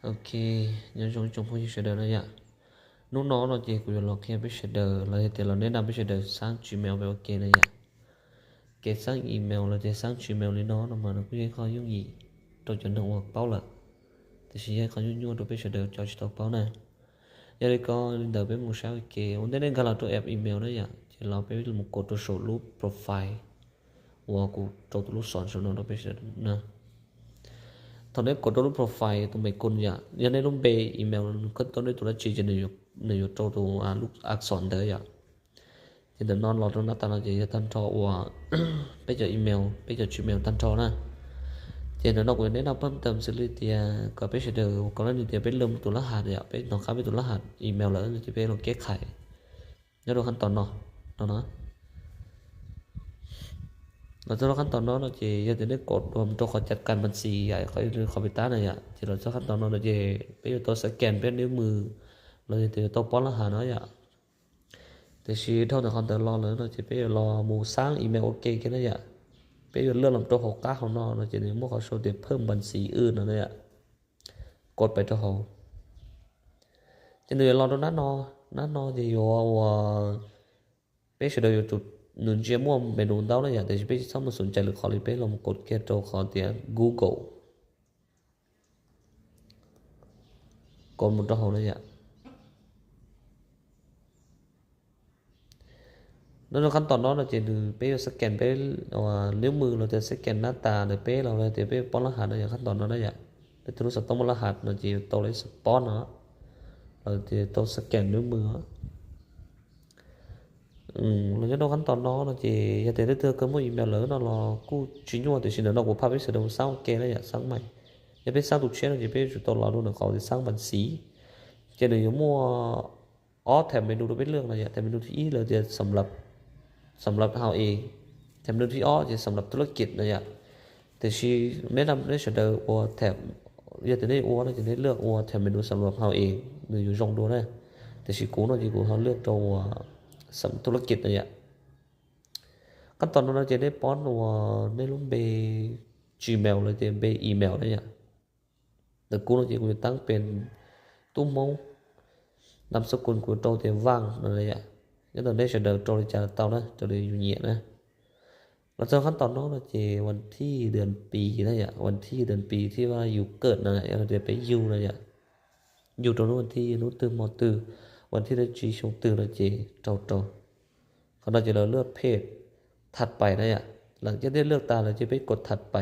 Ok, nhớ trong trong phong như sơ đờ đó nhá. Nút nó nó chỉ của là kia biết sơ đờ là thì là nên đăng biết sơ đờ sáng Gmail về ok này nhá. Kể sáng email là thì sáng Gmail lên nó nó mà nó cũng dễ khó dung gì. Trong trường hợp hoặc báo lợ. Thì sẽ dễ khó dung dung trong biết sơ đờ cho chỉ tộc báo này. Giờ đây có lên đờ biết một sao ok. Ổn định nên gala trong app email đó nhá. Chỉ là biết một cột trong số lũ profile. ວ່າກູໂຕຕຸລູກສອນສະໜອງດອກເປັນເຊີນນະ. ຕອນນີ້ກົດລົງຮູບໂປຣໄຟລ໌ຕົວໄມໂຄຣຍາ ຢາກໄດ້ຮູບເບອີເມວຂຶ້ນຕົ້ນດ້ວຍຕົວລະຈີ ຈະໜຶ່ງຢູ່ ໜຶ່ງຢູ່ໂຕຕົວ ອາ ລູກອັກສອນເດີຍາ ຈະເດີນນອນລໍຕົວໜ້າຕາລະຈີ ຈະທັນທໍວ່າ ເປັນຈາກອີເມວ ເປັນຈາກຈີເມວທັນທໍນະ. ຈະເດີນນອກ ຢາກແນະນຳເພີ່ມເຕີມຊື່ລິເຕຍ ກໍເປັນຈາກເດີ ກໍລະນີເຕຍ ເປັນເລີ່ມຕົວລະຫັດຍາ ເປັນຕ້ອງການເປັນຕົວລະຫັດອີເມວ ແລ້ວຈະໄປລອງແກ້ໄຂ. ຍາດລົງຂັ້ນຕອນເນາະ ເນາະ ເນາະ ເຮົາຈະລົງຂັ້ນຕອນເນາະ ເນາະ ເຈ ຢາກຈະໄດ້ກົດລວມຕົວຂໍຈັດການບັນຊີ ຢາກ ຂໍ ຂໍໄປຕ້ານນະ ຢາກຈະລົງຂັ້ນຕອນເນາະ ເນາະ ເຈ ໄປຢູ່ຕົວສະແກນ ເປັນນິ້ວມື ແລ້ວຈະຕົວປ້ອນລະຫັດເນາະ ຢາກ ແຕ່ຊີເທົ່າໃນຄອມພິວເຕີລໍເລີຍເນາະ ເຈ ໄປລໍໝູສ້າງອີເມວໂອເຄແຄ່ນັ້ນ ຢາກ ໄປຢູ່ເລື່ອງລຳຕົວຂອງການຂອງເນາະ ເນາະ ເຈ ນີ້ໝູເຂົາໂຊເດເພີ່ມບັນຊີອື່ນເນາະ ຢາກ ກົດໄປເທົ່າເຮົາ ຈະເດີນລອງໂດນໜ້ານອ ໜ້ານອຈະຢູ່ວ່າ ເປຈເດີຢູ່ຈຸດໜຶ່ງຈະມ່ວນເມນູເດົານະ ຢາກແຕ່ຊິເປັນຊ່ອງມັນສົນໃຈ ຫຼື ຂໍລີເປລອງກົດແກ້ໂຕຂໍເຕຍ Google ກົດໝູເທົ່າເຮົານະ ຢາກ ໂດຍຂັ້ນຕອນເນາະ ເນາະ ຈະເປັນສະແກນເປັນ ເອີ ນິ້ວມື ແລ້ວຈະສະແກນໜ້າຕາ ຫຼື ເປັນ ແລ້ວຈະເປັນປ້ອນລະຫັດ ນະ ຢ່າງຂັ້ນຕອນເນາະ ນະ ຢ່າງ ແລ້ວໂທລະສັບຕ້ອງມີລະຫັດ ເນາະ ຈະໂຕເລີຍສະປອນເນາະ ແລ້ວຈະໂຕສະແກນນິ້ວມື ອືມ ແລ້ວຈະໂຕຂັ້ນຕອນເນາະ ເນາະ ຈະ ຢ່າແຕ່ເທື່ອເກີນໝົດອີເມວເລີຍເນາະ ລໍກູຈິຍົວ ແຕ່ຊິເດີນອກບໍ່ພາບໄປສະເດີມສ້າງແກ້ ນະ ຢ່າງສ້າງໃໝ່ ຢ່າໄປສ້າງທຸກເຊນ ນະ ຈະເປັນຈຸດໂຕລໍດູນະ ເຂົາຈະສ້າງບັນຊີ ຈະເດີນຢູ່ໝວດ ອໍ ແຖມເມນູໂຕເປັນເລື່ອງນະ ແຖມເມນູທີ່ອີ ແລ້ວຈະສຳລັບ ສຳລັບເຮົາເອງ ແຖມເມນູທີ່ອໍ ຈະສຳລັບທຸລະກິດນະ ແຕ່ຊິແນະນຳໃນສະເດີໂອແຖມ ຢາກຈະໄດ້ໂອ ນະ ຈະໄດ້ເລືອກໂອແຖມເມນູສຳລັບເຮົາເອງ ຫຼື ຢູ່ຊ່ອງໂດນະ ແຕ່ຊິກູເນາະ ຊິກູເຮົາເລືອກໂຕສຳລັບທຸລະກິດນະ ຂັ້ນຕອນນັ້ນຈະໄດ້ປ້ອນໂອໃນຮູບເບຈີເມວ ຫຼື ຈະເປັນເບອີເມວນະ ແລ້ວກູເນາະ ຈະກູຈະຕັ້ງເປັນ ຕຸ້ມໂມງ ນາມສະກຸນກູໂຕເຕຫວ່າງ ນັ້ນແຫຼະ ຍາດຕອນໄດ້ສະເດີໂຕເລຈາເຕົານະ ໂຕເລຢູເນຍນະ ແລ້ວເຈົ້າຂັ້ນຕອນເນາະ ເຈ ວັນທີເດືອນປີນະ ວັນທີເດືອນປີທີ່ວ່າຢູ່ເກີດນັ້ນແຫຼະ ເຮົາຈະໄປຢູ່ນະ ຢູ່ໂຕເລວັນທີ ໜູຕື່ມ ມໍຕື່ມ ວັນທີ ເດືອນ ຈີ ຊົງ ຕື່ມ ນະ ເຈ ເຕົາໂຕ. ເຂົາໜ້າຈະເລືອກເພຈຖັດໄປນະ ຫຼັງຈາກໄດ້ເລືອກຕາມແລ້ວຈະໄປກົດຖັດໄປ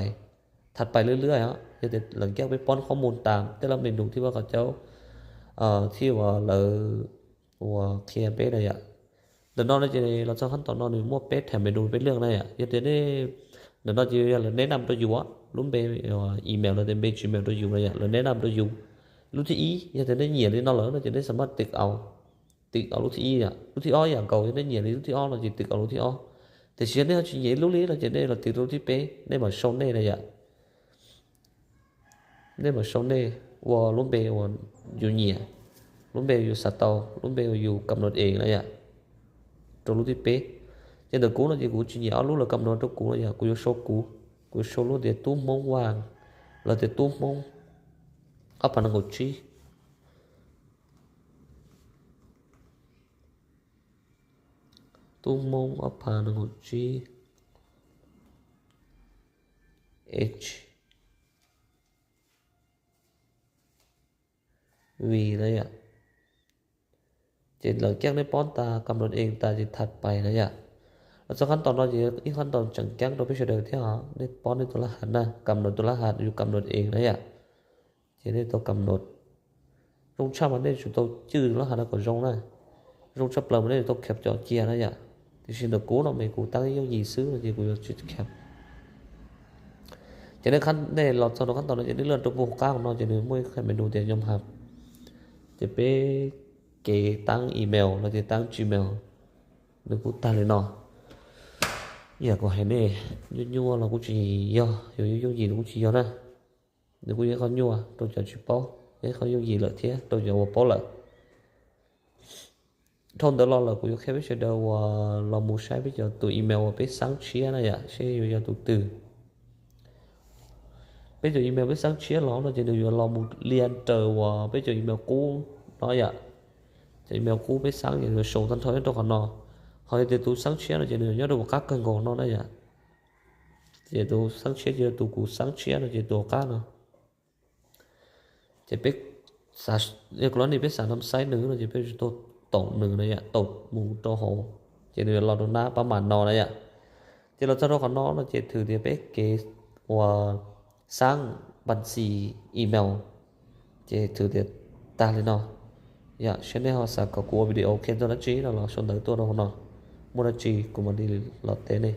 ຖັດໄປເລື້ອຍໆ ເຮົາຈະ ຫຼັງຈາກໄປປ້ອນຂໍ້ມູນຕາມແຕ່ລະເມນູທີ່ວ່າເຂົາເຈົ້າ ເອີ ທີ່ວ່າເລີ ວ່າເຄຍເປນະ ດຽວເນາະ ຈະໄດ້ ເຮົາເຈົ້າຂັ້ນຕອນເນາະ ໝວດເປຈແຖມເມນູເປັນເລື່ອງນະ ເຮັດໃຫ້ ດຽວເນາະ ຈະແນະນຳໂຕຢູ່ ລວມເປັນ ເອີ ອີເມວ ແລ້ວແຕ່ເປັນຈີເມວໂຕຢູ່ນະ ແລະ ແນະນຳໂຕຢູ່ ລູກທີ່ອີ ເຮັດໃຫ້ໄດ້ຫຍັງເນາະ ເຮົາຈະໄດ້ສາມາດຕິກເອົາ ຕິກເອົາລູກທີ່ອີ ລູກທີ່ອໍ ຢ່າງເກົ່າ ຈະໄດ້ຫຍັງລູກທີ່ອໍ ເຮົາຈະຕິກເອົາລູກທີ່ອໍ ແຕ່ຊິເຮັດໃຫ້ເຮົາຊິຫຍັງລູກນີ້ ເຮົາຈະໄດ້ລະຕິກລູກທີ່ເປ ໄດ້ມາຊ່ອງນີ້ນະ ໄດ້ມາຊ່ອງນີ້ ວ່າລວມເປັນວ່າຢູ່ເນຍ ລວມເປັນຢູ່ສະເຕົາ ລວມເປັນຢູ່ກຳນົດເອງນະ ໂຕລູກທີ່ເປ ຈະເດີນກູນະ ຈະກູຊິເນຍເອົາລູກລະກຳນົດໂຕກູນະ ກູຢູ່ໂຊກູ ກູໂຊລູກເດຕູໂມງວ່າງ ລະເດຕູໂມງ ອາພານັງໂອຈີ ຕູໂມງ ອາພານັງໂອຈີ ເອັດ ວີ ໄລຍະ ຈະຫຼັງຈາກໄດ້ປ້ອນຕາກຳນົດເອງ ຕາຈະຖັດໄປໄລຍະ ແລ້ວສອງຂັ້ນຕອນເນາະ ຈະອີກຂັ້ນຕອນຈັງແຈ້ງໂຕເພຈເດີທີ່ເຮົາໄດ້ປ້ອນໃນໂຕລະຫັດນະ ກຳນົດໂຕລະຫັດຢູ່ກຳນົດເອງໄລຍະ ຈະໄດ້ໂຕກຳນົດ ລົງຊາມາໄດ້ຊຸໂຕຈື່ລະຫັດນະກໍລົງນະ ລົງຊາປາມາໄດ້ໂຕແຄັບຈໍເຈຍໄລຍະ ທີ່ຊິນໂຕກູເນາະ ແມ່ກູຕັ້ງຢູ່ຢີຊື່ ທີ່ກູຢູ່ຊິແຄັບ ຈະໄດ້ຂັ້ນ ໄດ້ລອດສອງຂັ້ນຕອນ ຈະໄດ້ເລື່ອນຕົວໂປຣແກຣມເນາະ ຈະໄດ້ໝວດແຄບເມນູທີ່ຍອມຮັບ ຈະເປັນເກຕັ້ງອີເມວ ແລ້ວຈະຕັ້ງຈີເມວ ຫຼື ກູຕັ້ງເລີຍເນາະ ຢາກກໍໃຫ້ແນ່ ຍົວໆ ແລ້ວກູຊິຍໍ ຍົວໆ ຢູຢີ ກູຊິຍໍນະ ຫຼື ກູຢາກເຂົາຍົວ ໂຕຈະຊິເປົາ ຢາກເຂົາຢູດີເລີຍເທຍ ໂຕຈະບໍ່ເປົາເລີຍ ໂທນຕະຫຼອດລະ ກູຢາກແຄ່ໄປເຊີເດີວ່າ ລາວໝູໃຊ້ໄປຈາກໂຕອີເມວວ່າໄປສ້າງເຊຍນະ ຢາກເຊຢູ່ຢາກໂຕຕື່ Peb cov email peb xaab tshiab los no ces nws yuav los mus liam raws uas peb cov email qub no yom. Cov email qub peb xaab ces nws yuav soo tag nrho rau qhov no. Ho yog tias tus xaab tshiab no ces nws yuav nyob rau hauv qab kawg nkaus no na yom. Ces tus xaab tshiab ces tus kuv xaab tshiab no ces tus hauv qab no. Ces peb xav, yog kuv los ni peb xav nam xaiv nws no ces peb yuav tau toom nws na yom, toom mus rau hauv. Ces nws yuav los rau nab pab mam no na yom. Ces los txog rau qhov no no ces thwm tias peb kev uas xaab npam xi email. Ces thwm tias tag li no. Yom, saib nej ho xav kom kuv ua video qhia tuaj dab tsi no los sau ntawv tuaj rau hauv no. Muaj dab tsi kuv mam li los teb nej.